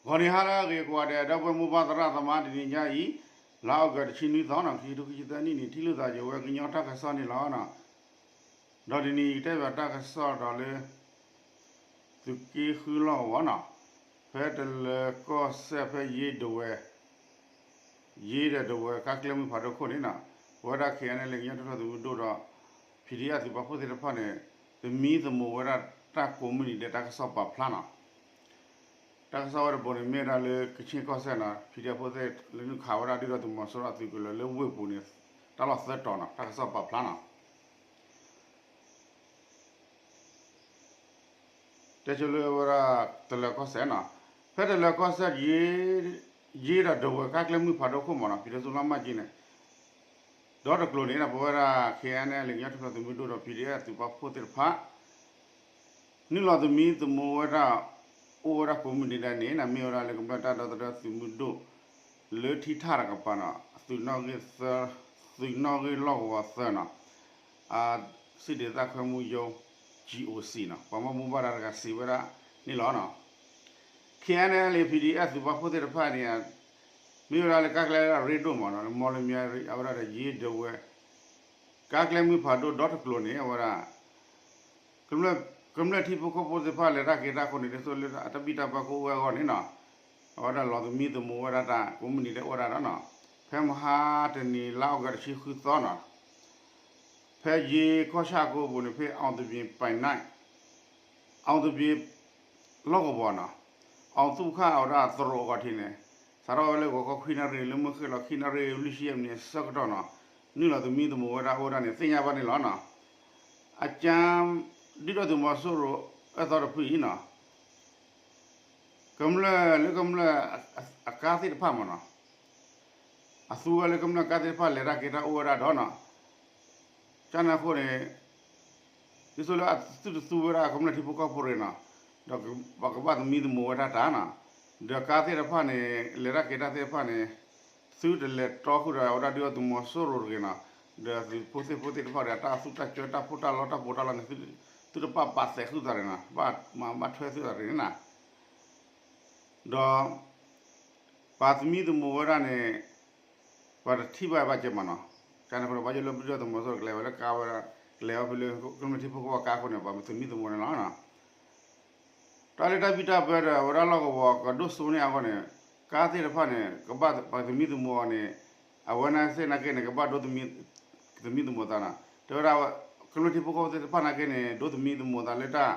ဂီၤနံၤဟါလၢအဂ့ၤကိးဂၤဒဲး ဒီပုၢ်ဝဲၢ်မိၢ်ပၢ်သရၣ်သမါ တနံၤညါအံၤ လါအီကူးတဆံနွံသီနီၤ ခံကထိခံဆံသၢနံၣ်န့ၣ် ထံၣ်လိာ်သးယဝဲကညီတၢ်ကစီၣ်န့ၣ်လီၤ. ဒီးတနံၤအံၤကတဲဘၣ်တၢ်ကစီၣ်ဒီးလၢ သုးက့ဃုလီၢ်ကဝီၤနီၤ ဖဲတလၢၤကီၢ်စဲၣ်ဖဲယ့ဒဝဲ ယ့ဒီးဒဝဲကါကျဲမုၢ်ဖးဒိၣ်ခိၣ်န့ၣ်နီၤ ပဝဲဒၣ် ခဲအံၤအံၤလၢကညီတၢ်ထူၣ်ဖျဲးသုးမုၢ်ဒိၣ်ဒီး ဖံးဒံးအၣ်သုးပာ်ဖှိၣ်သ့ၣ်တဖၣ်န့ၣ် သမံသမိးဝဲဒၣ်တၢ်ကိးမုၢ်နံၤဒဲးတၢ်ကစီၣ်ပာ်ဖျါနီၤ တၢ်ကစီၣ်ဝဲတဘိန့ၣ် မ့ၢ်ဝဲဒၣ်လၢကခ့ၣ်ကီၢ်စဲၣ်နီၤ ဖံးဒံးအၣ်ဖိသ့ၣ်လၢနုာ်ခးဝဲဒၣ်ဒုၣ်ဒါသုးမီၤစိရိၤအသုးကလၢၤလၢဝ့ၢ်ပူၤန့ၣ် တၢ်လီၢ်သၢတီၤနီၤ တၢ်ကစီၣ်ပာ်ဖျါနီၤ တဲဆိလၢဝဲဒၣ် တလၢၤကီၢ်စဲၣ်နီၤ ဖဲတလၢၤကီၢ်စဲၣ် ယ့ဒီးဒဝဲကါကျဲမုၢ်ဖးဒိၣ်ခိၣ်မးနီၤ ဖံးဒံးအၣ်သုးလီၢ်မၢ်က့န့ၣ် ဒီတကျိၤန့ၣ် ပဝဲဒၣ် ခဲအံၤအံၤလၢကညီတၢ်ထူၣ်ဖျဲးသုးမုၢ်ဒိၣ်ဒီး ဖံးဒံးအၣ်သုးပာ်ဖှိၣ်သ့ၣ်တဖၣ် နုာ်လီၤသမံသမိးဝဲဒၣ် အိၣ်ဝဲဒၣ်ကိးမုၢ်နံၤဒဲးန့ၣ် မ့ၢ်ဝဲဒၣ်လၢကမျၢၢ်တၢ်ဒီသဒၢသုးမုၢ်ဒိၣ် လၢထံထၣ်တကပၤနီၤ သုးနီၣ်ဂံၢ်လီၢ်ကဝီၤသၢနီၤ စံၣ်ဒ့သၣ်ခွဲမူယိ ကၠံအိၣ်စံၣ်နီၤ ပှၤဘၣ်မူဘၣ်ဒါတဂၤစံးဝဲဒၣ်န့ၣ်လီၤနီၤ ခဲအံၤအံၤလၢ ဖံးဒံးအၣ်သုးပာ်ဖှိၣ်သ့ၣ်တဖၣ်န့ၣ် မ့ၢ်ဝဲဒၣ်လၢကါကျဲအရ့ဒိၣ်မးနီၤ လၢမီလၢမၠဲအဝဲဒၣ်ဒီးယ့ဒဝဲ ကါကျဲမုၢ်ဖးဒိၣ်ဒီတကျိၤန့ၣ် အဝဲဒၣ် ကမျၢၢ်ထံဖိကီၢ်ဖိသ့ၣ်တဖၣ်လဲၤတၢ်က့ၤတၢ်ခိၣ်န့ၣ် ဒ်သိးလၢအတၢ်ဘံၣ်တၢ်ဘၢကိးဝဲအဂီၢ်န့ၣ်နီၤ အဝဲဒၣ်လီၤသမံသမိးဝဲဒၣ်တၢ်ကိးမုၢ်နံၤဒဲးအိၣ်ဝဲဒၣ်ဒီးနီၤ ဖဲမဟါတနံၤလါအီကူးတဆံဃုသီနီၤ ဖဲယ့ကီၢ်ဆၣ်ကိးပူၤန့ၣ် ဖဲအီၣ်သဘ့ၣ်ပၢၢ်နၢၣ် အီၣ်သဘ့ၣ် လီၢ်ကဝီၤနီၤ အီၣ်သူၣ်ခၣ်အဝဲဒၣ်သရိာ်အဂီၢ်ထံးန့ၣ် စးထီၣ်ဝဲလၢဂီၤခီခွံနၣ်ရံၣ် လၢမုၢ်ဃ့ၢ်လီၤခံနၣ်ရံၣ် လွံၢ်ဆံယဲၢ်မံးနံးအဆၢကတီၢ်နီၤ နုာ်လီၤသမံသမိးဝဲဒၣ်အိၣ်ဝဲဒၣ်န့ၣ် သ့ၣ်ညါဘၣ်န့ၣ်လီၤနီၤ အကၠါ ဒုၣ်ဒါသုးမီၤစိရိၤအၢသီတဖုအံၤနီၤ ကမျၢၢ်လၢကမျၢၢ်အကါသ့ၣ်တဖၣ်မးနီၤ အသူဝဲလၢကမျၢၢ်ကါသ့ၣ်တဖၣ်လဲၤတၢ်က့ၤတၢ်အိၣ်ဝဲဒၣ်ဒီးနီၤ ကန့ၣ်အဃိန့ၣ် ဒ်သိးလၢအသုတသူဝဲဒၣ်ကမျၢၢ်ထံဖိကီၢ်ဖိတဂ့ၤနီၤ ဒီးပကဘၣ်သမံသမိးဝဲဒၣ်တၢ်နီၤ ဒီးကါသ့ၣ်တဖၣ်န့ၣ် လဲၤတၢ်က့ၤတၢ်သ့ၣ်တဖၣ်န့ၣ် သုတလဲၤတီဃုာ်ဒီးဝဲဒၣ်ဒုၣ်ဒါသုးမီၤစိရိၤတဂ့ၤနီၤ ဒီးသုးဖိသ့ၣ်ဖိသ့ၣ်တဖၣ်ဒီး တၢ်သူတၢ်ကၠၢတၢ်ဖိတၢ်လီတၢ်ပီးတၢ်လီန့ၣ် သုတပာ်ပာ်သဲးဃုာ်သးတဂ့ၤနီၤ ဘၣ်မၤဘၣ်ထွဲသုသးတဂ့ၤန့ၣ်နီၤ ဒီး ပှၤသမံသမိးဝဲဒၣ်န့ၣ် ပှၤတထံၣ်ဘၣ်ဘၣ်ကဲမးနီၤ ကန့ၣ်အဃိန့ၣ် ဘၣ်ယိၣ်လၢဒုၣ်ဒါသုးမီၤစိရိၤကလဲၤဝဲလၢကါဝဲဒၣ် ကလဲၤဝဲဖဲလၢကမျၢၢ်ထံဖိကီၢ်ဖိကါအဃိန့ၣ် ပှၤသမံသမိးန့ၣ်လီၤ တၢ်လၢတၢ်ဘံၣ်တၢ်ဘၢဒီး အဝဲဒၣ်လီၢ်ကဝီၤကဒိၣ်စိန့ၢ်အဂီၢ်န့ၣ် ကါသ့ၣ်တဖၣ်န့ၣ် ကဘၣ်ပှၤသမံသမိးအီၤန့ၣ် အဝဲသ့ၣ်နာ်က့န့ၣ် ကဘၣ်ဒိ သမံသမိးသးနီၤ တဲဝဲဒၣ် ကမျၢၢ်ထံဖိကီၢ်ဖိသ့ၣ်တဖၣ်နာ်က့န့ၣ် ဒိသမံသမိးသးလၢတၢ်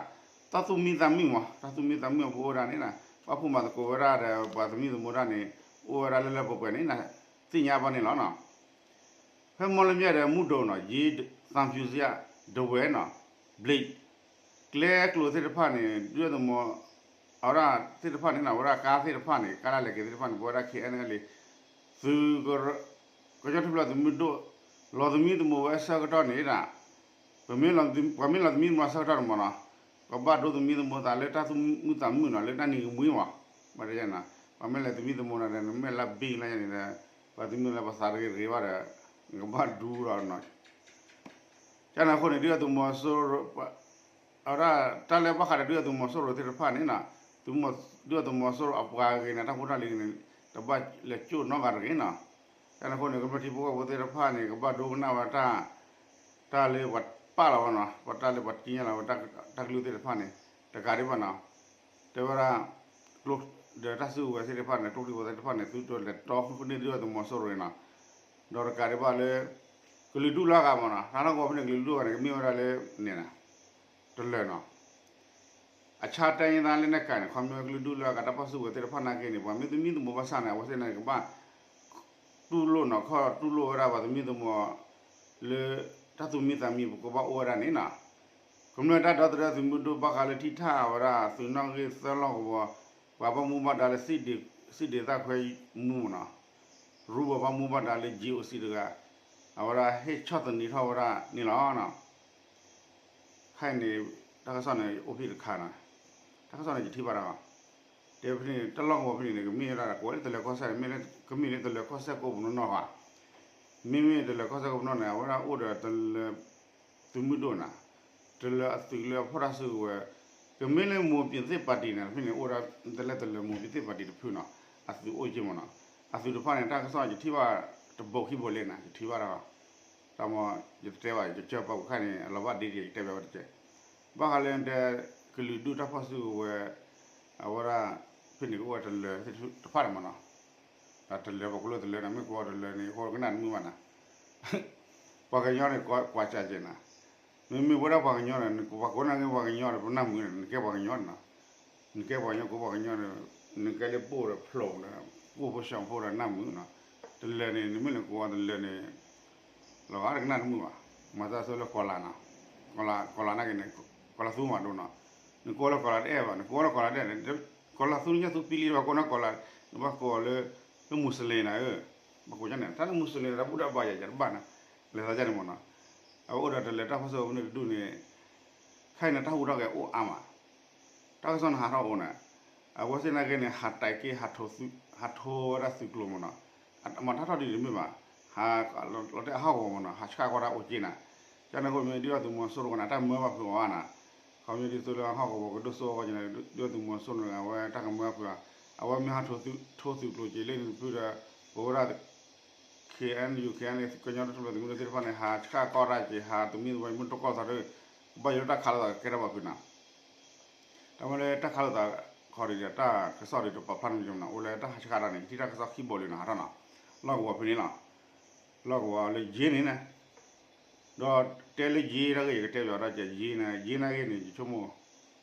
တၢ်သူၣ်မံသးမုာ်မး တၢ်သူၣ်မံသးမုာ်အပူၤအိၣ်ဝဲဒၣ်န့ၣ်နီၤ ဘၣ်ဖှိၣ်မၤသကိးဝဲဒၣ်ဒီး ပှၤသမံသမိးတၢ်န့ၣ် အိၣ်ဝဲဒၣ်လၢလၢပှဲၤပှဲၤန့ၣ် သ့ၣ်ညါဘၣ်န့ၣ်လီၤနီၤ ဖဲမီလၢမၠဲဒီးမူဒိၣ်နီၤ ယ့ သံဖြူဇရပ် ဒဝဲနီၤ ဘျ့း ကျဲကျိၤသ့ၣ်တဖၣ်န့ၣ် ဒုၣ်ဒါသုးမီၤ အဝဲဒၣ်သ့ၣ်တဖၣ်န့ၣ်နီၤ အဝဲဒၣ်ကါသ့ၣ်တဖၣ်န့ၣ် ကါလၢလဲၤက့ၤသ့ၣ်တဖၣ်န့ၣ် ပဝဲဒၣ် ခဲအံၤအံၤလၢ သုး ကညီတၢ်ထူၣ်ဖျဲးသုးမုၢ်ဒိၣ် လီၤသမံသမိးဝဲအဆၢကတီၢ်န့ၣ်ဒီး ပှၤမ့ၢ်လီၤသမံသမိးအဆၢကတီၢ်န့ၣ်မးနီၤ ကဘၣ်ဒိသမံသမိးသးလၢတၢ်သူၣ်မံသးမုာ်နီၤ လၢတၢ်နံၤကမှံမး ဘၣ်တယဲနီၤ ပှၤမ့ၢ်လဲၤသမံသမိးနၤဒီး နမ့ၢ်လၢဘ့ၣ်လၢယဲန့ၣ်ဒီး ပှၤသမံသမိးလၢပသးတဂ့ၤတဂ့ၤဘၣ်ဒီး နကဘၣ်ဒူလီၤနီၤ ကန့ၣ်အဃိန့ၣ် ဒုၣ်ဒါသုးမီၤစိရိၤ အဝဲဒၣ်တၢ်လၢဘၣ်ဃးဒီးဒုၣ်ဒါသုးမီၤစိရိၤသ့ၣ်တဖၣ်န့ၣ်နီၤ ဒုၣ်ဒါသုးမီၤစိရိၤအပှၤဂ့ၤန့ၣ် တၢ်ဖိတၢ်လံၤဂ့ၤန့ၣ် တဘၣ်လဲၤကၠိၣ်နီတဂၤတဂ့ၤနီၤ ကန့ၣ်အဃိန့ၣ် ကမျၢၢ်ထံဖိကီၢ်ဖိသ့ၣ်တဖၣ်န့ၣ် ကဘၣ်ဒိကနၣ်ဝဲတၢ် တၢ်လၢပှၤပာ်လီၤဝဲနီၤ ပှၤတၢ်လၢပှၤကံးညာ်လီၤဝဲတၢ်ကလုၢ်သ့ၣ်တဖၣ်န့ၣ် တကးဒံးဘၣ်နီၤ တဲဝဲဒၣ် ကျိဒီးတၢ်စုကဝဲၤသ့ၣ်တဖၣ်န့ၣ် ကျိချံဝဲၤသ့ၣ်တဖၣ်န့ၣ် သုတလဲၤတီဃုာ်န့ၢ်ဒုၣ်ဒါသုးမီၤစိရိၤန့ၣ်နီၤ ဒီးတကးဒံးဘၣ်လၢ ကလုာ်ဒူၣ်လၢအဂၤမးနီၤ တၢ်လီၢ်ကဝီၤဖဲန့ၣ် ကလုာ်ဒူၣ်အဂၤန့ၣ် ကမ့ၢ်ဝဲဒၣ်လၢ န့ၣ် တလၢာ်နီၤ အဆါတၢ်အံၤသးလၢနဲၣ်ကၤန့ၣ် ခီဖျိကလုာ်ဒူၣ်လၢအဂၤတၢ်ပၢၢ်ဆၢဝဲသ့ၣ်တဖၣ်နာ်က့န့ၣ် ပှၤမ့ၢ်သမံသမိးဘၣ်ဆၣ်န့ၣ် အဝဲသ့ၣ်န့ၣ်ကဘၣ် တူၢ်လိာ်နီၤ ခီၣ်တူၢ်လိာ်ဝဲဒၣ်ပှၤသမံသမိး လၢတၢ်သူၣ်မံသးမုာ်ပူၤကဘၣ်အိၣ်ဝဲဒၣ်န့ၣ်နီၤ ကမျၢၢ်တၢ်ဒီသဒၢသုးမုၢ်ဒိၣ်ဘၣ်ဃးလၢထံထၣ်ဝဲဒၣ်သုးနီၣ်ဂံၢ်သၢလီၢ်ကဝီၤ ပှၤဘၣ်မူဘၣ်ဒါလၢ စံၣ်ဒ့သၣ်ခွဲမူနီၤ ရူဘၢၣ်ဘၣ်မူဘၣ်ဒါလၢ ကၠံအိၣ်စံၣ်တဂၤ အဝဲဒၣ်ဟ့ၣ်ဆီၣ်သနံးထီၣ်ဝဲဒၣ်န့ၣ်လီၤ. ခဲအံၤန့ၣ် တၢ်ကစီၣ်န့ၣ်အိၣ်ဖဲတခါနီၤ တၢ်ကစီၣ်န့ၣ်ယထံၣ်ဘၣ်တၢ်ဘၣ် တဲဖဲန့ၣ် တၢ်လီၢ်ကဝီၤဖဲန့ၣ်န့ၣ် ကမ့ၢ်ဝဲဒၣ်ကိးဝဲလၢတလၢၤကီၢ်စဲၣ်န့ၣ် မ့ၢ်လၢကမ့ၢ်လၢတလၢၤကီၢ်စဲၣ်ကိးပူၤနီၢ်နီၢ်ဧါ မ့မ့ၢ်တလၢၤကီၢ်စဲၣ်ကိးပူၤနီၢ်န့ၣ် အဝဲဒၣ်အိၣ်ဒီးတလၢၤ သုးမုၢ်ဒိၣ်နီၤ တလၢၤအသုးလၢအဖီၣ်တၢ်စုကဝဲၤ ကမ့ၢ်လၢ မွန်ပြည်သစ်ပါတီ န့ၣ် ဖဲန့ၣ်အိၣ်ဒၣ် တလဲတလၢ မွန်ပြည်သစ်ပါတီ တဖုနီၤ, အသုးအိၣ်က့မ့ၢ်နီၤ, အသုးတဖၣ်န့ၣ် တၢ်ကစီၣ်ယထံၣ်ဘၣ် တဘိခံဘိလံနီၤ, ယထံၣ်ဘၣ်ဒီး တၢ်မ့ၢ် ယတတဲဘၣ် ယကစၢၢ်ပာ်ခါန့ၣ် အလီၤဘၣ်ဒ့ဒ့ ယတဲဘၣ်ဝဲတကဲး, ဘၣ်ဃးလၢတဲ ကလုာ်ဒူၣ်တၢ်ဖီၣ်စုကဝဲၤ အဝဲဒၣ် ဖဲန့ၣ်ကအိၣ်ဝဲတလၢတဖၣ်န့ၣ်မ့ၢ်နီၤ, တလၢပှၤကိးလၢတလၢန့ၣ် မ့ၢ်ကိးတလၢန့ၣ် အဃိကနၣ်တမုာ်ဘၣ်နီၤ ပှၤကညီန့ၣ် ကွၢ်စၢ်ကဲးနီၤ, မ့မ့ၢ်ဝဲဒၣ်ပှၤကညီန့ၣ် ပှၤကိးနာ်က့ပှၤကညီဒီး ပနၢ်မုာ်န့ၣ် နကဲပှၤကညီန့ၣ်နီၤ, နကဲပှၤကညီကိးပှၤကညီန့ၣ် နကဲလၢပိၢ်ဒီးဖျိးဒီး ပိၢ်ဖိဆှၢဖိဒီးနၢ်မုာ်နီၤ, တလၢန့ၣ် နမ့ၢ်လၢကိးတလၢန့ၣ် လီၤဂာ်တကနၣ်တမုာ်ဘၣ်, မၤသးဆိလၢကီၤလၤနီၤ, ကီၤလၤနာ်က့န့ၣ် ကီၤလၤသူမးဒိနီၤ, နကိးလၢကီၤလၤတအဲၣ်ဘၣ်, နကိးလၢကီၤလၤတအဲၣ်, ကီၤလၤသူညါသူပံလံတဘၣ်ကိးနီၤကီၤလၤ, နဘၣ်ကိးလၢ လၢမူစလ့ၣ်နီၤ, ဘၣ်ကိးန့ၣ် တၢ်လၢမူစလ့ၣ်န့ၣ် တၢ်ဘူၣ်တၢ်ဘါယၤယၤတဘၣ်နီၤ, လဲၤသးဒ်န့ၣ်မ့ၢ်နီၤ, အဝဲအိၣ်ဒီးတလၢတၢ်ဖီၣ်ဆၢဖိမနုၤတဒူၣ်န့ၣ် ခဲအံၤန့ၣ်တၢ်ဟူးတၢ်ဂဲၤအိၣ်အါမး, တၢ်ကစီၣ်န့ၣ်ဟးထီၣ်အိၣ်န့ၣ်, အဝဲသ့ၣ်နာ်က့န့ၣ် ဟးတဲာ်က့ၤ ဟးထိဝဲဒၣ်သုးကျိၤမ့ၢ်နီၤ, မ့ၢ်တၢ်ထီၣ်ဒ်န့ၣ်တမ့ၢ်ဘၣ်, ဟးလီၤတဲာ်အဟီၣ်ကဝီၤမ့ၢ်နီၤ, ဟးဆှၣ်ကီၢ်တၢ်အိၣ်က့ၤနီၤ, ကန့ၣ်အဃိမ့ၢ်ဒ်သိးသုးမီၤစိရိၤကန့ၣ် တၢ်မၢဘၣ်ဖုးအီၤဘၣ်နီၤ, ခီမ့ၢ်ဒ်သိးလၢဟီၣ်ကဝီၤကဒိၣ်စိအဂီၢ်ကန့ၣ် ဒ်သိးသုးမီၤစိရိၤန့ၣ် အဝဲတၢ်ကမၢဖုးအီၤ, အဝဲမ့ၢ်ဟးထိသုးကျိၤက့ၤလၢန့ၣ်တဖုဒီး ပဝဲဒၣ် ခ့ၣ်အဲၣ်ယူၣ် ခ့ၣ်အဲၣ်ယူၣ် ကညီတၢ်ထူၣ်ဖျဲးသုးမုၢ်ဒိၣ်သ့ၣ်တဖၣ်န့ၣ် ဟးဆှၣ်ကီၢ်တၢ်က့ၤ ဟးတမံၤတမံၤမ့ၢ်တကီၢ်သးဒီး ကဘၣ်ယိၣ်လၢတၢ်ခးလိာ်သးကကဲထီၣ်ဘၣ်ဖုးနီၤ, တၢ်မ့ၢ်လၢတၢ်ခးလိာ်သးခီဒ်ဒီး တၢ်ကစီၣ်ဒီးတပာ်ဖျါန့ၢ်မ့ၢ်နီၤ, အိၣ်လၢတၢ်ဟးဆှၣ်တၢ်န့ၣ် ယထံၣ်တၢ်ကစီၣ်ခံဘိလံနီၤ ဟးထီၣ်နီၤ, လီၢ်ကဝီၤဖဲန့ၣ်လီၤ, လီၢ်ကဝီၤလၢယ့န့ၣ်န့ၣ်, ဒီးတဲလၢယ့တၢ်ဂ့ၢ် ယကတဲပၠးဝဲဒၣ်ကယ့န့ၣ် ယ့နာ်ဂ့ၤန့ၣ် ယဆိကမိၣ်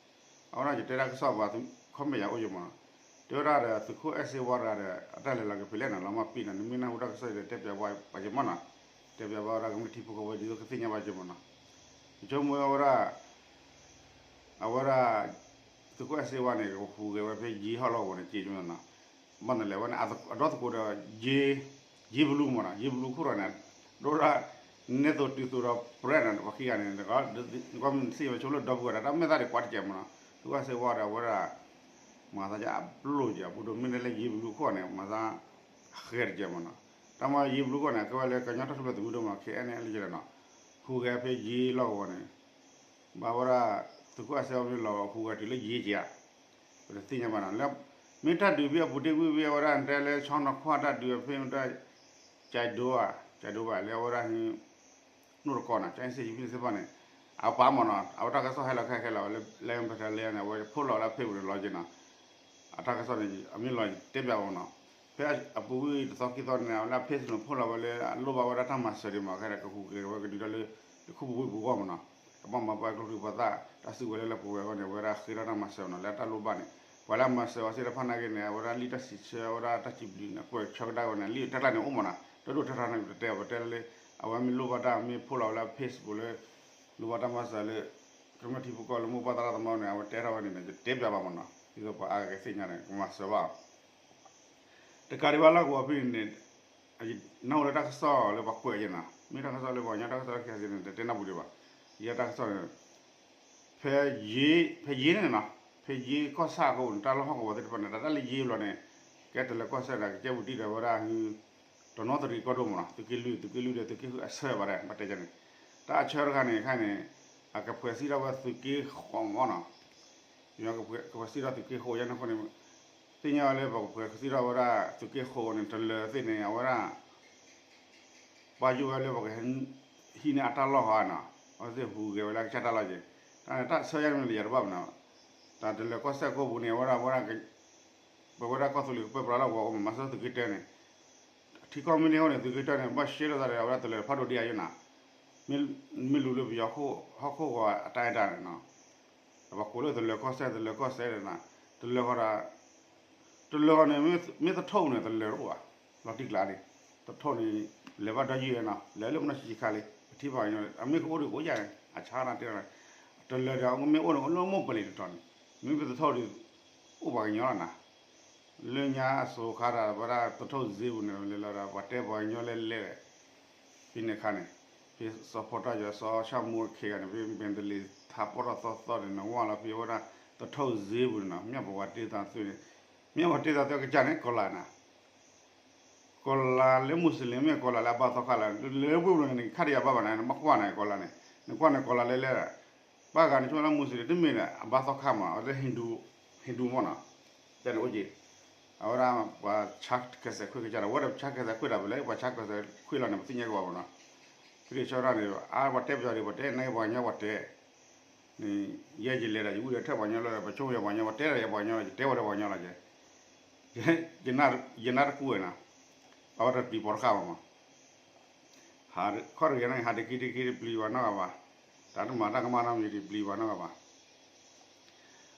အဝဲဒၣ်ယတဲတၢ်ကစီၣ်ပှၤ comment ယၤအိၣ်ယမ့ၢ်နီၤ, တဲဝဲဒၣ်ဒီး သုးခိၣ်အဲၣ်စ့ဝါတဂၤဒီး အတၢ်လဲၤလီၤက့ၤဖဲလဲၣ်နီၤ လီၤမၢ်ပံနီၤ, နမ့ၢ်နၢ်ဟူတၢ်ကစီၣ်ဒီး တဲပၠးပှၤယမ့ၢ်နီၤ, တဲပၠးဘၣ်ဝဲဒၣ်ကမ့ၢ်ထံဖိကီၢ်ဖိဒ်သိးကသ့ၣ်ညါဘၣ်ကမ့ၢ်နီၤ, ယဆိကမိၣ်ဝဲဒၣ် အဝဲဒၣ် သုးခိၣ်အဲၣ်စ့ဝါန့ၣ် ကဟူးဂဲၤဝဲဖဲယ့ဟီၣ်လီၢ်ကဝီၤန့ၣ်က့ၤမ့ၢ်နီၤ, ဘၣ်နလဲၤဝဲန့ၣ် အဒီသကိးဒီး ယ့ဘလူးမ့ၢ်နီၤ, ယ့ဘလူးခိၣ်ဒီးန့ၣ် ဒိၣ်ဒၣ် နဲသိးတုၤသိးဒီးပြဲးန့ၣ် ပှၤခံဂၤန့ၣ် နကွၢ်မ့ၢ်စံးဝဲဆိလၢဒီပုၢ်ဝဲၢ်ဒီး တၢ်မဲာ်သၣ်ဒံးကွၢ်တကဲးမ့ၢ်နီၤ, သုးခိၣ်အဲၣ်စ့ဝါဒီးအဝဲဒၣ် မၤသးဒ်အပျိၢ်ကဲး အပူၤဒိၣ်မ့ၢ်တဲလၢယ့ဘလူးခိၣ်န့ၣ် မၤသး ဃဲၤတကဲးမ့ၢ်နီၤ, တၢ်မ့ၢ်ယ့ဘလူးခိၣ်န့ၣ် ကဲဝဲလၢကညီတၢ်ထူၣ်ဖျဲးသုးမုၢ်ဒိၣ်မ့ၢ် ခ့ၣ်အဲၣ်အဲၣ်လၢယဲလၢနီၤ, ဟူးဂဲၤဖဲယ့လီၢ်ကဝီၤန့ၣ် ဘၣ်ဝဲဒၣ် သုးခိၣ်အဲၣ်စ့ဝါမ့ၢ်လီၤဟူးဂဲၤတုၤလၢယ့ကဲးဧါ, ပတသ့ၣ်ညါဘၣ်နီၤ, လၢ မ့ၢ်တၢ်ဒုးဖဲအပူၤတ့ၢ်ကွံာ်ဖဲအဝဲဒၣ်တဲလၢဆီနီၤခွၣ်တၢ်ဒုးဖဲမ့ၢ်တၢ် ကၠဲးဒိဘၣ် ကၠဲးဒိဘၣ်လၢအဝဲဒၣ် နိၣ်တကီနီၤ ကၠဲးစ့ယဖံသ့ၣ်တဖၣ်န့ၣ် အပၢ်မ့ၢ်နီၤ အဝဲတၢ်ကစီၣ်ဟဲလီၤခဲခဲလီၤဝဲလၢ လၢပတဲလၢန့ၣ် အဝဲဖိလီၤဝဲလၢဖ့ပူၤန့ၣ်လီၤက့ၤနီၤ အတၢ်ကစီၣ်န့ၣ် အမ့ၢ်လီၤတဲပၠးဝဲနီၤ ဖဲအပူၤကွံာ်တသီခံသီန့ၣ် အဝဲဒၣ်ဖ့န့ၣ်ဖိလီၤဝဲလၢအလိၣ်ဘၣ်ဝဲဒၣ်တၢ်မၤစၢၤဒံးမး ခဲဒၣ်ကဟူးဂဲၤဝဲကဒုးတၢ်လၢ တခူပူၤဝ့ၢ်ပူၤဂီၢ်မ့ၢ်နီၤ ကဘၣ်မၤပှဲၤကျိချံပှၤသၣ် တၢ်စုကဝဲၤလၢလၢပှဲၤဝဲအဂီၢ်န့ၣ် အဝဲဒၣ်ဃ့ထီၣ်တၢ်မၤစၢၤနီၤ လၢတၢ်လိၣ်ဘၣ်န့ၣ် ပှၤလၢအမၤစၢၤအီၤသ့ၣ်တဖၣ်နာ်က့န့ၣ် အဝဲဒၣ်လံာ်တၢ်စံးဆၢ အဝဲဒၣ်တၢ်စံးဘျုးန့ၣ် ကွဲးဆၢကဒါဝဲန့ၣ် လံာ်တၢ်ကျါန့ၣ်အိၣ်မ့ၢ်နီၤ တဒိၣ်ထဲထီၣ်န့ၣ် ပတတဲ ပတဲလၢ အဝဲမ့ၢ်လိၣ်ဘၣ်တၢ်မ့ၢ်ဖိလီၤဝဲလၢအ Facebook လၢ လိၣ်ဘၣ်တၢ်မၤစၢၤလၢ ကမျၢၢ်ထံဖိကီၢ်ဖိလၢမိၢ်ပၢ်သရၣ်သမါန့ၣ် အဝဲတဲထီၣ်ဝဲန့ၣ် ယတဲပၠးဘၣ်မ့ၢ်နီၤ ဒ်သိးပှၤအါဂၤကသ့ၣ်ညါန့ၣ် ကမၤစၢၤဘၣ်အီၤ တကးဒံးဘၣ်လီၢ်ကဝီၤဖဲန့ၣ် နၢ်ဟူလၢတၢ်ကစီၣ်လၢပှၤကွဲးက့ၤနီၤ မ့ၢ်တၢ်ကစီၣ်လၢပှၤကညီတၢ်ကစီၣ်လၢ ခဲစ့န့ၣ် တတဲနၢ်ပူၤဒံးဘၣ် ယတၢ်ကစီၣ်န့ၣ် ဖဲယ့ ဖဲယ့န့ၣ်နီၤ ဖဲယ့ကီၢ်ဆၣ်အဃိန့ၣ် တၢ်လီၢ်ဟီၣ်ကဝီၤသ့ၣ်တဖၣ်န့ၣ် တၢ်လၢယ့ဘျီန့ၣ် ကဲတလၢၤကီၢ်ဆၣ်န့ၣ် ကကဲပူၤတံၢ်ဒီးဝဲဒၣ် တနီသရံၣ်ကီၢ်ဒိၣ်မ့ၢ်နီၤ သုးက့လွံၢ် သုးက့လွံၢ်ဒီး သုးက့ဃုအဆၢဘၣ်ဒဲး ဘၣ်တဲန့ၣ် တၢ်အဆၢတခါန့ၣ် ခဲအံၤန့ၣ် အကဖှဲးစံးထီၣ်ဝဲသုးက့ဃိးမ့ၢ်နီၤ ကဖှဲးစံးထီၣ်သုးက့ဃိးယဲန့ၣ်အဃိန့ၣ် သ့ၣ်ညါဝဲလၢပကဖှဲးစံးထီၣ်ဝဲဒၣ် သုးက့ဃိးန့ၣ် တလၢၤသ့ၣ်န့ၣ် အဝဲဒၣ် ပာ်ယိၣ်ဝဲလၢပကဟံးန့ၢ်အတၢ်လီၢ်ဟီနီၤ အဝဲသ့ၣ်ဟူးဂဲၤဝဲလၢအကစၢ်တၢ်လီၢ်က့ၤ တၢ်န့ၣ်တၢ်ဆၢယါန့ၣ်လၢယၤတဘၣ်မ့ၢ်နီၤ တၢ်တလၢၤကီၢ်စဲၣ်ကိးပူၤန့ၣ် အဝဲဒၣ် ပဝဲဒၣ်ကီၢ်သူလ့ၤကပၢပြးလီၢ်ကဝီၤအိၣ်မး မၤစၢၤသုးက့တၢန့ၣ် ထံကီၢ်မ့ၢ်န့ၢ်အိၣ်န့ၣ် သုးက့တၢန့ၣ် ဘၣ်ရှဲလိာ်သးဒီး အဝဲဒၣ်တလၢၤတဖးဒိၣ်ဒံးအယိာ်နီၤ မ့ၢ်လူၤလၢပယီၤဟီၣ်ခိၣ်ဂီၤအတၢ်အဲၣ်တၢ်န့ၣ်နီၤ ပှၤကိးလၢတလၢၤကီၢ်စဲၣ် တလၢၤကီၢ်စဲၣ်န့ၣ် တလၢၤဃီဒီး တလၢၤဃီန့ၣ် မ့ၢ်သထူၣ်န့ၣ် တလၢၤတအိၣ်ဘၣ် လီၤတံၢ်ကျါန့ၣ် သထူၣ်န့ၣ် လဲၤဘၣ်ဒီယုၢ်နီၤ လဲၤလၢပနီၢ်ဆံးခါလံ ပထံၣ်ဘၣ်ညီ အမ့ၢ်ကအိၣ်ဒံးကအိၣ်ယါန့ၣ် အဆါတၢ်တဲ တလၢၤဒီး မ့ၢ်အိၣ်န့ၣ် အိၣ်လၢမိၢ်ပလံၤတတီၤန့ၣ် မ့မ့ၢ်သထူၣ်ဒီး အိၣ်ပှၤကညီလီၤနၤ လၢညါအစိၤခါဒီး ပဝဲဒၣ်သထူၣ်စ့ပူၤန့ၣ် လဲၤလီၤဒီး ပှၤတဲပှၤကညီလဲၣ်လဲၣ် ဖဲန့ၣ်အခါန့ၣ် ဖဲစီၤဖီတၢ်ယွၤ စီၤၡါမူအခံဂၤန့ၣ် ဖဲမ့ၢ်တလံၤထါပီၣ်ထီၣ်သီသီန့ၣ် နဝၢ်လီၤဖဲအဝဲဒၣ်သထူၣ်စ့ပူၤန့ၣ်နီၤ မ့ၢ်ပဝဲတ့သးသုန့ၣ် မ့ၢ်ပဝဲတ့သးသုကစၢ်န့ၣ် ကီၤလၤနၤ ကီၤလၤလၢမူစလ့ၣ်မ့ၢ်ကီၤလၤလၢအဘၣ်သီခါလၢ လၢဝ့ၢ်ပူၤန့ၣ် နခါတယၤဘၣ်ဘၣ်နၤ နဘၣ်ကွၢ်နၤကီၤလၤန့ၣ် နကွၢ်န့ၣ်ကီၤလၤလဲၣ်လဲၣ် ဘၣ်ဂၤန့ၣ် ဆိကမိၣ်လၢမူစလ့ၣ် တမ့ၢ်န့ၣ် အဘါသီခါမး အဝဲဒၣ် Hindu မ့ၢ်နီၤ, တၢ်န့ၣ်အိၣ်က့ၤ, အဝဲဒၣ်ပှၤဆါကစဲးခွ့ကစၢ်ဒီး ဝဲဒၣ်ပဆါကစဲးခွ့ဒၣ်ဖဲလဲၣ် ပှၤဆါကစဲးခွ့လီၤန့ၣ် ပသ့ၣ်ညါကဘၣ်မ့ၢ်နီၤ, ဖဲန့ၣ်ဆၢကတီၢ်န့ၣ် အါ ပှၤတဲပယီၤဒံး ပှၤတဲ နာ်က့ပှၤကညီပှၤတဲ န့ၣ် ယဲယလဲၤဒီး ယဝံၣ်ဒီးထၢၣ်ပှၤကညီလီၤဒီး ပဆိကမိၣ်ယပှၤကညီ ပှၤတဲဒီးယပှၤကညီလီၤ ယတဲဝဲဒီးပှၤကညီလီၤကဲ, ယနၢ်တကူဝဲနီၤ, အဝဲတပျံၤပိာ်တဃာ်ဘၣ်မး ခီၣ်တဂ့ၤန့ၣ် ဟးတက့တက့တပျံၤဘၣ်နီတဂၤဘၣ်, တၢ်တမၤတၢ်ကမၣ်နီတမံၤတပျံၤဘၣ်နီတဂၤဘၣ်.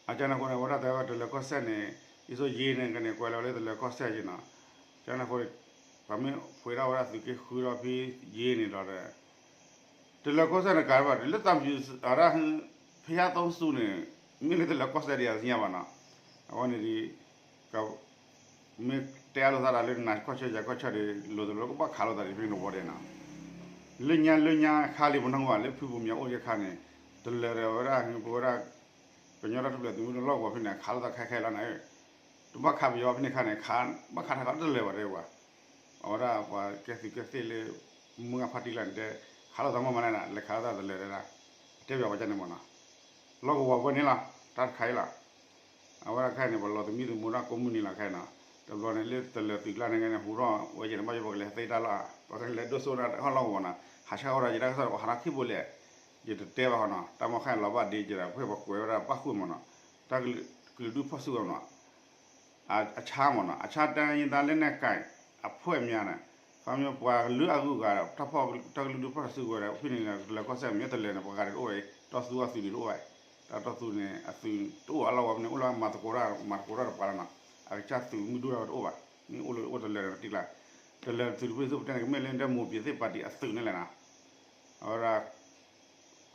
အကန့ၣ်အဃိန့ၣ် အဝဲဒၣ်တဲဝဲတလၢၤကီၢ်စဲၣ်န့ၣ် ဒ်သိးယ့န့ၣ်ကန့ၣ် ကွဲးလီၤဝဲလၢတလၢၤကီၢ်စဲၣ်က့နီၤ, ကန့ၣ်အဃိန့ၣ် ပှၤမ့ၢ်ဖှဲးထီၣ်ဝဲဒၣ်သုးက့ဃုထီၣ်ဖဲယ့န့ၣ်ဒီး တလၢၤကီၢ်စဲၣ်န့ၣ်ကးဘၣ် လၢတၢ်မံၤအဝဲဒၣ် ဖဲယါသိစူန့ၣ် မ့ၢ်လၢတလၢၤကီၢ်စဲၣ်ဒံးအသ့ၣ်ညါဘၣ်နီၤ, အဝဲန့ၣ်ဒ် မ့ၢ်တဲအလိာ်သးဒီးလၢနၤကီၢ်ဆၢယၤကီၢ်ဆၢဒီး လိၤတလိၤကဘၣ်ခးလိာ်သးဒ်ဖဲန့ၣ်တဝီဒဲးနီၤ, လၢညါလၢညါခါလံပနီၢ်ကဘၣ် လၢဖုဘိၣ်မၠးအိၣ်ယဲခါန့ၣ် တလၢၤဒီးဝဲဒၣ် ပဝဲဒၣ် ကညီတၢ်ထူၣ်ဖျဲးသုးမုၢ်ဒိၣ်လီၢ်ကဝီၤဖဲန့ၣ် ခးလိာ်သးခဲခဲလီၤန့ၣ်, တဘၣ်ခးပယီၤဖဲန့ၣ်ခါန့ၣ် ခး ဘၣ်ခးတၢ်ခးတလၢၤဘၣ်တဲဝဲ အဝဲဒၣ်ပှၤကဲသုးကဲသ့ၣ်လၢ မုၢ်ဂၢ်ဖါတံၢ်လၢန့ၣ်တဲ ခးလိာ်သးမ့ၢ်မးလဲၣ် လဲၤခးလိာ်သးတလၢၤတဲဒၣ်, တဲဘၣ်ဝဲဒ်န့ၣ်မ့ၢ်နီၤ, လီၢ်ကဝီၤဝဲန့ၣ်လီၤ တၢ်တခါအံၤလီၤ, အဝဲဒၣ်ခဲအံၤန့ၣ် ပှၤလီၤသမံသမိးတၢ်ကိးမုၢ်နံၤလီၤခဲအံၤနီၤ, တဘျီန့ၣ်လၢတလၢၤသုးကျါန့ၣ်ကဲန့ၣ် ဟူထီၣ်ဝဲယဲန့ၣ် ဘၣ်ယိၣ်ပှၤကလဲၤသ့တၢ်လီၤ, ပှၤကလဲၤဒိၣ်စိဒၣ်ဟီၣ်လီၢ်ကဝီၤနီၤ, ဟးဆှၢဃီဒီးယတၢ်ကစီၣ်ဒီးပှၤဟးထီၣ်ခံဘိလဲၣ်, ယတတဲဘၣ်ဃီနီၤ, တၢ်မီၢ်ခါန့ၣ်လီၤဘၣ်ဒ့ကဲဒီး ပှၤကွဲးဝဲဒၣ်ဘၣ်ဃုာ်မ့ၢ်နီၤ, တၢ်ကလုာ်ဒူၣ်ဖီၣ်စုကဝဲၤမ့ၢ်နီၤ အဆါမ့ၢ်နီၤ အဆါတၢ်ယံၤသးလၢနဲၣ်ကၣ် အဖှဲၣ်မးန့ၣ် ခီပညီပှၤကလုာ်အဂုၤအဂၤ တၢ်ဖီၣ်တၢ်ကလုာ်ဒူၣ်ဖီၣ်တၢ်စုကဝဲၤဒီး ဖဲန့ၣ် တလၢၤကီၢ်စဲၣ်မ့ၢ်တလၢၤန့ၣ် ပှၤဂၤဒ်တအိၣ်ဝဲ တီၢ်သူအသုးဒ်တအိၣ်ဝဲ, တၢ်တီၢ်သူန့ၣ် အသုးတအိၣ်အလီၢ်ဝဲန့ၣ် အိၣ်လၢမၤသကိးတၢ် မၤသကိးတၢ်တပှၤလီၤနီၤ, အကစၢ်သုးမုၢ်ဒိၣ်တအိၣ်ဘၣ်, မ့ၢ်အိၣ်လၢအိၣ်တလၢၤန့ၣ်တကျါ, တလၢၤသုးတဖုသုးပတဲန့ၣ် ကမ့ၢ်လၢဒ်မိၢ်ပၠ့ၤသ့ၣ်ပၣ်တံၣ်အသုးန့ၣ်လဲၣ်နီၤ, အဝဲဒၣ်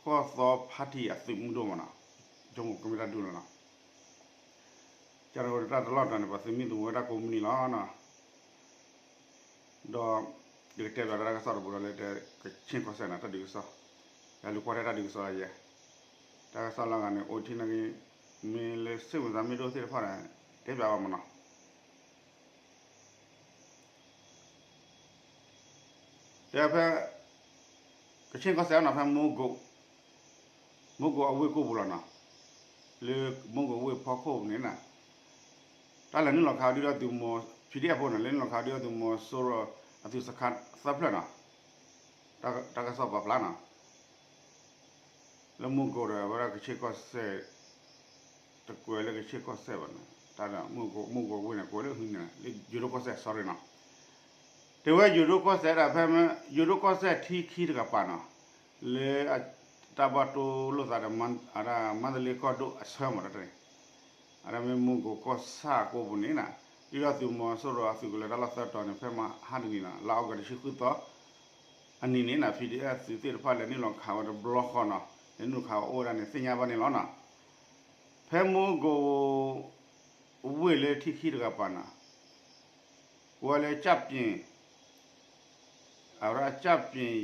ကီၢ်သီဖါတံၣ်အသုးမုၢ်ဒိၣ်မ့ၢ်နီၤ, ကမ့ၢ်တၢ်ဒုးလီၤနီၤ, ကၢ်တၢ်တၢ်လီၢ်တၢ်န့ၣ် ပှၤသမံသမိးဝဲဒၣ်ကိးမုၢ်နံၤလီၤနီၤ, ဒီး ယကတဲဘၣ်တၢ်ကစီၣ်တဘိဒီးလၢတဲ ကခ့ၣ်ကီၢ်စဲၣ်နီၤ တၢ်ဒုးကစီၣ်, ယလူၤကွၢ်ထဲတၢ်ဒုးကစီၣ်ယဲ, တၢ်ကစီၣ်လၢအဂၤန့ၣ် အိၣ်ထံၣ်နာ်က့ မ့ၢ်လၢစ့ၣ်မုၢ်သးမ့ၢ်ဒိၣ်သ့ၣ်တဖၣ်န့ၣ် တဲပၠးဘၣ်မ့ၢ်နီၤ တဲဖဲ ကခ့ၣ်ကီၢ်စဲၣ်နီၤ ဖဲ မူကိးအဝ့ၢ်ကိၢ်ပူၤလီၤနီၤ, လၢမူကိးဝ့ၢ်ဖီခိၣ်န့ၣ်နီၤ, တၢ်လဲၤနုာ်လီၤခးဒုၣ်ဒါသုးမီၤ PDF ဖိန့ၣ် လဲၤနုာ်လီၤခးဒုၣ်ဒါသုးမီၤစိရိၤ အသုးစခါသၢဖျၢၣ်နီၤ, တၢ်ကစီၣ်ပာ်ဖျါနီၤ လၢမူကိးဒီး အဝဲဒၣ်ကခ့ၣ်ကီၢ်စဲၣ် တကွဲးလၢကခ့ၣ်ကီၢ်စဲၣ်ဘၣ်န့ၣ် တၢ်မူကိးဝ့ၢ်န့ၣ် ကွဲးလၢဟံးန့ၣ် လၢယိၤဒိၣ်ကီၢ်စဲၣ် sorry နီၤ, တဲဝဲယိၤဒိၣ်ကီၢ်စဲၣ်ဒၣ်ဖဲ ယိၤဒိၣ်ကီၢ်စဲၣ်ထံခံတကပၤနီၤ, လၢ တၢ်ဘၣ်တိၢ်လိာ်သးဒီး မါတလ့ကီၢ်ဒိၣ်အဆၢမးတၢ်န့ၣ် အတၢ်မ့ၢ်မူကိးကီၢ်ဆၣ်ကိးပူၤန့ၣ်နီၤ, ဒုၣ်ဒါသုးမီၤစိရိၤအသုးကလၢၤတၢ်လီၢ်သၢတီၤန့ၣ် ဖဲမဟါတနံၤနီၤ လါအီကူးတဆံဃုသီ အနံၤန့ၣ်နီၤ PDF သုးသ့ၣ်တဖၣ်လဲၤနုာ်လီၤခးဝဲတဘျီဃီနီၤ, လဲၤနုာ်လီၤခးဝဲအိၣ်ဝဲဒၣ်န့ၣ် သ့ၣ်ညါဘၣ်န့ၣ်လီၤနီၤ. ဖဲမူကိး ဝ့ၢ်လၢထံခံတကပၤနီၤ, ဝဲလၢ ကၠၣ်ပျ့ၤ အဝဲဒၣ် ကၠၣ်ပျ့ၤ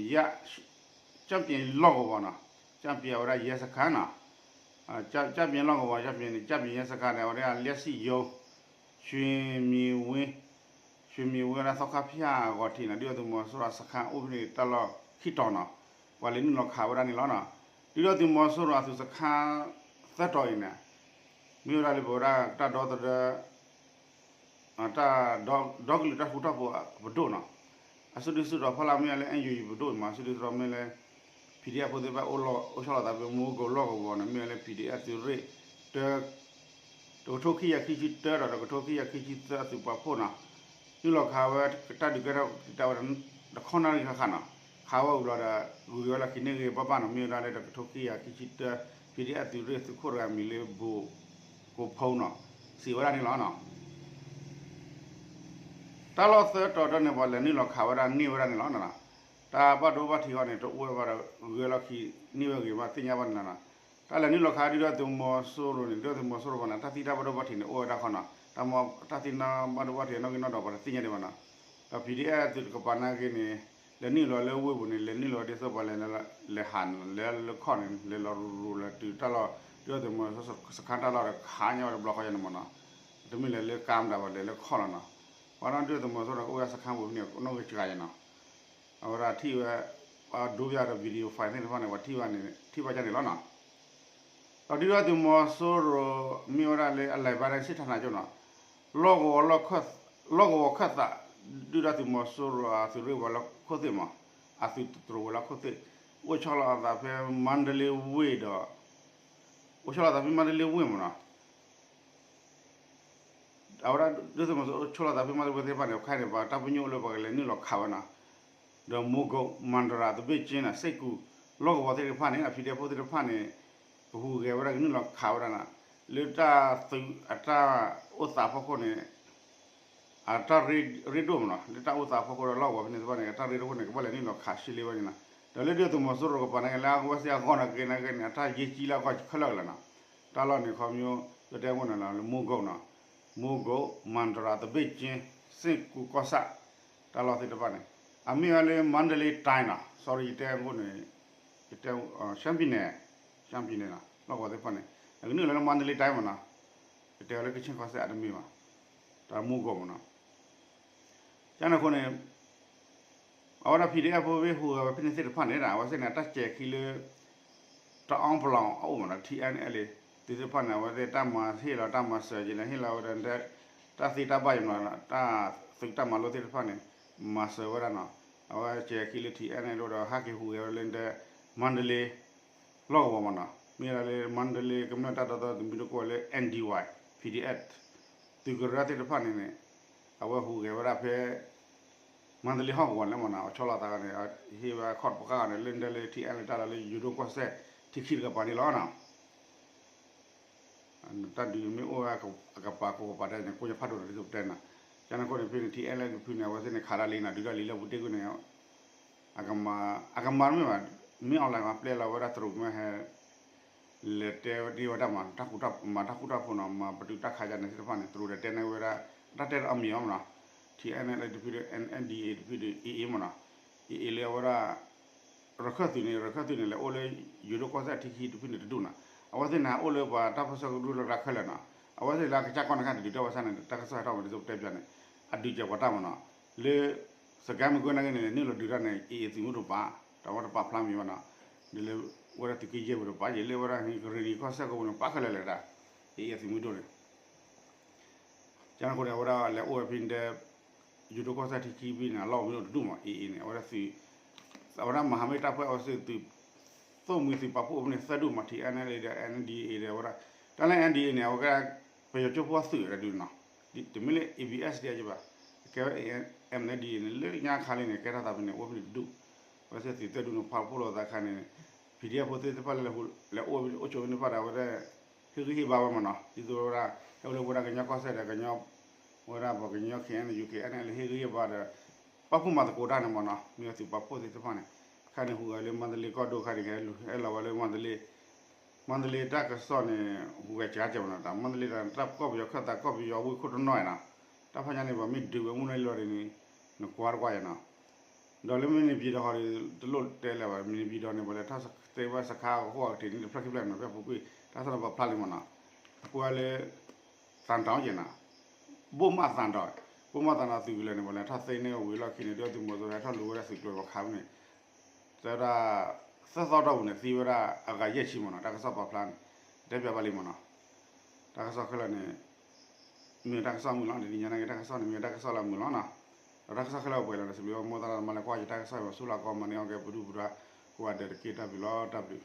လီၢ်ကဝီၤနီၤ, ကၠၣ်ပျ့ၤအဝဲဒၣ်ယဲစခါနီၤ, ကၠၣ်ပျ့ၤလီၢ်ကဝီၤ ကၠၣ်ပျ့ၤန့ၣ် ကၠၣ်ပျ့ၤယဲစခါန့ၣ် အဝဲဒၣ်လၢစံယိ ရွှေမင်းဝင်း, ရွှေမင်းဝင်း ဝဲဒၣ်သီခါဖၠၣ်အဂီၤထံးန့ၣ် ဒုၣ်ဒါသုးမီၤစိရိၤအစခါအိၣ်ဖဲန့ၣ်တၢ်လီၢ်ခံတီၤနီၤ, ပှၤလဲၤနုာ်လီၤခးဝဲဒၣ်န့ၣ်လီၤနီၤ. ဒုၣ်ဒါသုးမီၤစိရိၤအသုးစခါသၢတီၤအံၤန့ၣ် မ့ၢ်ဝဲဒၣ်လၢပဝဲဒၣ်တၢ်ဒီသဒၢ တၢ်ဒီကလုာ်တၢ်ထူးတၢ်ဖိးပဒိၣ်နီၤ, အစုဒုၣ်စုတီၤဖီလာ်မ့ၢ်လၢ NUG ပဒိၣ်မး အစုဒုၣ်စုတီၤမ့ၢ်လၢ PDF ဖိသ့ၣ်တဖၣ်အိၣ်လီၤ အိၣ်ဆီလီၤသးဖဲမူကိးလီၢ်ကဝီၤန့ၣ် မ့ၢ်ဝဲလၢ PDF သုးရ့ၣ် တ တကထိခံကယၤခံဆံတၢဒီး တကထိခံကယၤခံဆံသၢအသုးပာ်ဖှိၣ်နီၤ, နုာ်လီၤခးဝဲတၢ်ဒုးကဲထီၣ်ကတၢၢ်ဝဲ တခီနၣ်ရံၣ်ဃၣ်ဃၣ်နီၤ, ခးဝဲဝံၤလီၤဒီး ဂုၤက့ၤဝဲလီၢ်ခံန့ၢ်ဂ့ၤဘၣ်ဘၣ်နီၤ, မ့ၢ်ဝဲဒၣ်လၢတကထိခံကယၤခံဆံတၢ PDF သုးရ့ၣ်သုးခိၣ်တဂၤမံၤလၢဘိၣ်ကိးဖီနီၤ, စံးဝဲဒၣ်န့ၣ်လီၤနီၤ. တၢ်လီၢ်သၢတီၤဒၢန့ၣ် ပှၤလဲၤနုာ်လီၤခးဝဲဒၣ်န့ၢ်ဝဲဒၣ်န့ၣ်လီၤနီၤ. တၢ်ဘၣ်ဒိဘၣ်ထံးဃီန့ၣ် တအိၣ်ဝဲဘၣ်ဒီး ဂုၤဝဲလီၢ်ခံန့ၢ်ဝဲဂ့ၤဘၣ်သ့ၣ်ညါဘၣ်န့ၣ်လီၤနီၤ. တၢ်လဲၤနုာ်လီၤခးဒုၣ်ဒါသုးမီၤစိရိၤန့ၣ် ဒုၣ်ဒါသုးမီၤစိရိၤဘၣ်န့ၣ် တၢ်သံတၢ်ဘၣ်ဒိဘၣ်ထံးန့ၣ် အိၣ်ဝဲဒၣ်ဃီနီၤ, တၢ်မ့ၢ်တၢ်သံတၢ်ဘၣ်ဒိဘၣ်ထံးနီၣ်ဂံၢ်နီၣ်ဒွးပှၤတသ့ၣ်ညါဒံးဘၣ်နီၤ. ဒီး PDF သုးတကပၤနာ်က့န့ၣ် လဲၤနုာ်လီၤလၢဝ့ၢ်ပူၤန့ၣ် လဲၤနုာ်လီၤဒ်သိးပှၤလဲၤ လဲၤဟးလဲၤလၢခီၣ်န့ၣ် လဲၤလီၤရူၤရူၤလီၤတုၤတၢ်လီၢ် ဒုၣ်ဒါသုးမီၤစိရိၤစခါတၢ်လီၢ်ဒီး ခးညါဝဲတဘျီဃီညါန့ၣ်မ့ၢ်နီၤ, တမ့ၢ်လဲၤလၢကါမတၤဘၣ် လဲၤလၢခီၣ်လီၤနီၤ. ပှၤနီၢ်ဒုၣ်ဒါသုးမီၤစိရိၤအိၣ်ဝဲစခါပူၤဖဲန့ၣ် နီၣ်ဂံၢ်စှၤယဲနီၤ. အဝဲဒၣ်ထံၣ်ဝဲ ပှၤဒိပယီၤဒီး video file သ့ၣ်တဖၣ်န့ၣ် ပှၤထံၣ်ဘၣ်န့ၣ် ထံၣ်ဘၣ်ကန့ၣ်လီၤနီၤ. ဒီးဒုၣ်ဒါသုးမီၤစိရိၤ မ့ၢ်ဝဲဒၣ်လၢအလဲၤဘၣ်ဒၣ်စ့ၣ်ထးနးကၠိနီၤ, လီၢ်ကဝီၤခၢၣ်သး ဒုၣ်ဒါသုးမီၤစိရိၤအသုးရ့ၣ်ဝီၤလၢခိၣ်သ့ၣ်မး, အသုးတြိၤဝဲၤလီၢ်ခိၣ်သ့ၣ် အိၣ်ဆီလီၤအသးဖဲမါဒလ့ဝ့ၢ်ဒီး အိၣ်ဆီလီၤသးဖဲမါဒလ့ဝ့ၢ်မးနီၤ. အဝဲဒၣ်ဒုၣ်ဒါသုးမီၤစိရိၤအိၣ်ဆီလီၤသးဖဲမါဒလ့ဝ့ၢ်သ့ၣ်တဖၣ်န့ၣ် ခဲအံၤန့ၣ် ပှၤတၢ်ပညိၣ်အိၣ်လၢပှၤကလဲၤနုာ်လီၤခးဝဲနီၤ, ဒီးမူကိး မၤတရၤ သဘ့ၣ်ကၠ့နီၤ စ့ၢ်ကီး လီၢ်ကဝီၤသ့ၣ်တဖၣ်န့ၣ် အ PDF ဖိသ့ၣ်တဖၣ်န့ၣ် ကဟူးဂဲၤဝဲဒၣ်ကနုာ်လီၤခးဝဲဒၣ်နီၤ, လၢတၢ်သုးအတၢ်အိၣ်သးဖီခိၣ်န့ၣ် အတၢ်ရ့ဒိၣ်မးနီၤ, လၢတၢ်အိၣ်သးဖီခိၣ်ဒီးလီၢ်ကဝီၤဖဲန့ၣ်တဖၣ်န့ၣ် အတၢ်ရ့ဒိၣ်အဃိန့ၣ် ကဘၣ်လဲၤနုာ်လီၤခးဆှံလ့ဝဲန့ၣ်နီၤ. ဒီးလၢဒုၣ်ဒါသုးမီၤစိရိၤကပၤန့ၣ် လၢအဝဲစ့ၢ်အဂီၢ်န့ၣ်က့န့ၣ်က့န့ၣ် အတၢ်ယ့ၢ်ကၠံလၢအဂီၢ်ခဲလၢာ်လီၤနီၤ. တၢ်လီၢ်န့ၣ်ခီဖျိ လၢတဲဝဲန့ၣ်လီၤ လၢမူကိးနီၤ, မူကိး မၤတရၤ သဘ့ၣ်ကၠ့ စ့ၢ်ကီးကီၢ်ဆၣ် တၢ်လီၢ်သ့ၣ်တဖၣ်န့ၣ် အမ့ၢ်ဝဲလၢမါဒလ့တၢ်နီၤ, sorry ယတဲအဃိန့ၣ် ယတဲ ရှမ်းပြည်နယ် ရှမ်းပြည်နယ်နီၤ လီၢ်ကဝီၤသ့ၣ်တဖၣ်န့ၣ် အကနုာ်လီၤလၢမါဒလ့တၢ်မးနီၤ, ယတဲဝဲလၢကခ့ၣ်ကီၢ်စဲၣ်အတမ့ၢ်ဘၣ်, တၢ်မူကိးမးနီၤ. ကန့ၣ်အဃိန့ၣ် အဝဲဒၣ် PDF ဖိဝ့ၢ်ဟူးဂဲၤဝဲဖဲန့ၣ်သ့ၣ်တဖၣ်န့ၣ် အဝဲသ့ၣ်န့ၣ် အတၢ်စဲၤခံလၢ တအီပလီၢ်အအိၣ်မးနီၤ, TNLA သုးသ့ၣ်တဖၣ်န့ၣ် အဝဲသ့ၣ်တၢ်မၤဟ့ၣ်လီၤတၢ်မၤစၢၤက့ၤန့ၣ် ဟ့ၣ်လီၤဝဲဒၣ် တၢ်သ့တၢ်ဘၣ်ယဲမးနီၤ, တၢ်သုးတၢ်မၤလိသ့ၣ်တဖၣ်န့ၣ် မၤစၢၤဝဲဒၣ်နီၤ, အဝဲစဲၤခံလၢ TNLA ဒီးဟဲက့ၤဟူးဂဲၤဝဲလၢ မါဒလ့ လီၢ်ကဝီၤမးနီၤ, မ့ၢ်ဒၣ်လၢမါဒလ့ကမျၢၢ်တၢ်ဒီသဒၢသုးမုၢ်ဒိၣ်ကိးဝဲလၢ NDY PDF သုးကရၢသ့ၣ်တဖၣ်န့ၣ်န့ၣ် အဝဲဟူးဂဲၤဝဲဒၣ်ဖဲ မါဒလ့ဟီၣ်ကဝီၤလၢမးနီၤ, အဆီလီၤသးန့ၣ် ဟ့ၣ်ဝဲခီၣ်တပဃၣ်ဂၤန့ၣ် လၢဒၢလၢ TNLA တၢ်လီၢ်လၢယိၤဒိၣ်ကီၢ်စဲၣ် ထံခံတကပၤန့ၣ်လီၤနီၤ. တၢ်ဒုးမ့ၢ်အိၣ်ဝဲအကပၤကိးကပၤဒဲးန့ၣ် ကိးညါဖးဒိၣ်ဒီး ဒ်သိးပတဲနီၤ, ကန့ၣ်အဃိန့ၣ် ဖဲန့ၣ် TNLA တဖုန့ၣ် အဝဲသ့ၣ်န့ၣ် ခးတၢ်လံနီၤ, ဒုးတၢ်လံလၢပူၤတ့ၢ်ကွံာ်န့ၣ် အကမၤ အကမၤတမ့ၢ်ဘၣ်, မ့ၢ် online မၤပျဲလီၤဝဲဒၣ်တရူးမ့ၢ်ဟဲ လဲၤတဲဒ်ဝဲတၢ်မၤ တၢ်ဃူတၢ် မၤတၢ်ဃူတၢ်ဖိးနီၤ, မၤပတုာ်တၢ်ခးယါန့ၣ်သ့ၣ်တဖၣ်န့ၣ် တရူးဒီးတဲန့ၢ်ဝဲဒၣ် တၢ်တဲအီၤမံၤအီၤမးနီၤ, TNLA တဖုဒီး NDAA တဖုဒီး AA မးနီၤ, AA လၢအဝဲဒၣ် ရခၢၣ်သုးန့ၣ် ရခၢၣ်သုးန့ၣ် လဲၤအိၣ်လၢ ယိၤဒိၣ်ကီၢ်စဲၣ်ထံခံတဖုန့ၣ်တဒူၣ်နီၤ, အဝဲသ့ၣ်န့ၣ် အိၣ်လၢပှၤတၢ်ပၢဆှၢကရူၢ်လၢကျါခဲလၢာ်နီၤ, အဝဲသ့ၣ်လၢအကစၢ်ကီၢ်န့ၣ်ခါန့ၣ် ဒုးတၢ်ဘၣ်ဆၣ်န့ၣ် တၢ်ကစီၣ်ဟဲထီၣ်ဝဲဒ်သိးပတဲပျးန့ၣ် အဒုးစဲးပှၤတၢ်မးနီၤ, လၢ စကဲမုၢ်ကွ့န့ၣ်က့န့ၣ် နုာ်လီၤဒုးတၢ်န့ၣ် AA သုးမုၢ်ဒိၣ်ပာ်, တၢ်ဝဲတပာ်ဖျါမံၤဘၣ်နီၤ, ဒ်လၢ ဝဲဒၣ်သုးက့ယဲၢ်ဝဲတပာ် ယဲၢ်လၢဝဲဒၣ်ကရ့ၣ်နံၤကီၢ်စဲၣ်ကဝီၤန့ၣ် ပာ်ခဲလၢာ်လၢၤဒၣ်, AA သုးမုၢ်ဒိၣ်န့ၣ် ကန့ၣ်အဃိန့ၣ် အဝဲဒၣ်လဲၤအိၣ်ဝဲဖဲန့ၣ်ဒီး ယိၤဒိၣ်ကီၢ်စဲၣ်ထံခံဖဲန့ၣ် အလီၢ်အိၣ်မံၤအိၣ်တဒူၣ်မး AA န့ၣ် အဝဲဒၣ်သုး အဝဲဒၣ်မဟာမိတ်တပ်ဖွဲ့ အဝဲသုး သိၣ်မှံၤသုးပာ်ဖှိၣ်အိၣ်ဖဲန့ၣ်သၢဒူၣ်မး TNLA ဒီး NDAA ဒီးအဝဲဒၣ် တၢ်လၢ NDAA န့ၣ် အဝဲက ပယီၤကၠိဖိသုးဒၣ်ဒုးနီၤ, တမ့ၢ်လၢ A B S D ဘၣ်, ကဲဝဲ MNDAA န့ၣ် လၢညါခါလံန့ၣ် ကဲထီၣ်သးဖဲန့ၣ် အိၣ်ဖဲန့ၣ်တဒူၣ်, အဝဲသ့ၣ်သုးသၢဒူၣ်န့ၣ် ပာ်ဖှိၣ်လိာ်သးခါန့ၣ် PDF ဖိသ့ၣ်တဖၣ်လၢ လဲၤအိၣ်ဖဲန့ၣ်အိၣ်ဆိးဖဲန့ၣ်တဖၣ်ဒီး အဝဲသ့ၣ် ဟ့ၣ်ဂံၢ်ဟ့ၣ်ဘါဝဲမးနီၤ, ဒ်သိးဝဲဒၣ် ဟဲအိၣ်လၢပဝဲဒၣ်ကညီကီၢ်စဲၣ်ဒီးကညီ ဝဲဒၣ်ပှၤကညီ KNU KNLA ဟ့ၣ်ဂံၢ်ဟ့ၣ်ဘါဒီး ပာ်ဖှိၣ်မၤသကိးတၢ်န့ၣ်မးနီၤ, မ့ၢ်သုးပာ်ဖှိၣ်သ့ၣ်တဖၣ်န့ၣ်, ခါန့ၣ်ဟူးဂဲၤလၢမါဒလ့ကီၢ်ဒိၣ်ခါန့ၣ် ဟဲလီၤဝဲလၢမါဒလ့, မါဒလ့တၢ်ကစီၣ်န့ၣ် ဟူးဂဲၤစှၤကဲမးနီၤ, တၢ်မါဒလ့တၢ်ကီၢ်ပယီၤခၢၣ်သးကီၢ်ပယီၤဝ့ၢ်ခိၣ်တနီၤနီၤ, တၢ်ဖးညါန့ၣ် ပှၤမ့ၢ်ဒုးဝဲမုၢ်နံၤလီၤဒ်န့ၣ် နကွၢ်တကွၢ်ယဲနီၤ ဒီးလၢမ့ၢ်န့ၣ် ပြည်တော် ဟီဒီး တလိၣ်တဲလၢၤဘၣ်, မ့ၢ်န့ၣ် ပြည်တော် န့ၣ် ပှၤလဲၤထီၣ်သ့ဝဲစခါကဟိၣ်အကတ့ၢ်န့ၣ် တဖျၢၣ်ခံဖျၢၣ်န့ၣ် ဖဲပူၤကွံာ် တၢ်ကစီၣ်န့ၣ်ပာ်ဖျါလံမးနီၤ, အကွၢ်လၢ သံတောင် ယဲနီၤ, ဘိၣ်မးသံတောင်, ဘိၣ်မးသံတောင်သုးကလၢၤန့ၣ် ပှၤလဲၤထီၣ်သ့န့ၢ်ဝံၤလီၢ်ခံန့ၣ် ဒုၣ်ဒါသုးမီၤစိရိၤဟဲထီၣ်လူၤဝဲဒၣ်သုးကျိၤဝဲၤခါဖဲန့ၣ်, သၢဒၣ် သၢသီတီၢ်ပူၤန့ၣ် သံဝဲဒၣ်အဂၤယဲၢ်ဆံမးနီၤ, တၢ်ကစီၣ်ပာ်ဖျါန့ၣ် တဲပျးဘၣ်လံမးနီၤ, တၢ်ကစီၣ်ခဲလၢာ်န့ၣ် မ့ၢ်တၢ်ကစီၣ်မုာ်လီၤ, တနံၤညါန့ၣ်က့ၤတၢ်ကစီၣ်န့ၣ် မ့ၢ်တၢ်ကစီၣ်လၢမုာ်လီၤနီၤ, ဒီးတၢ်ကစီၣ်ခဲလၢာ်ပှဲၤလီၤဒီး စံးဘျုးဘၣ်မိၢ်သရၣ်သမါလၢကွၢ်ယတၢ်ကစီၣ် ယွၤဆိၣ်လၢကီမၤန့ၢ်အီၣ်ကဲပဒုၣ်ပဒါ ကိးဂၤဒဲးတက့ၢ် တၢ်ဘျုးလီၤ တၢ်ဘျုး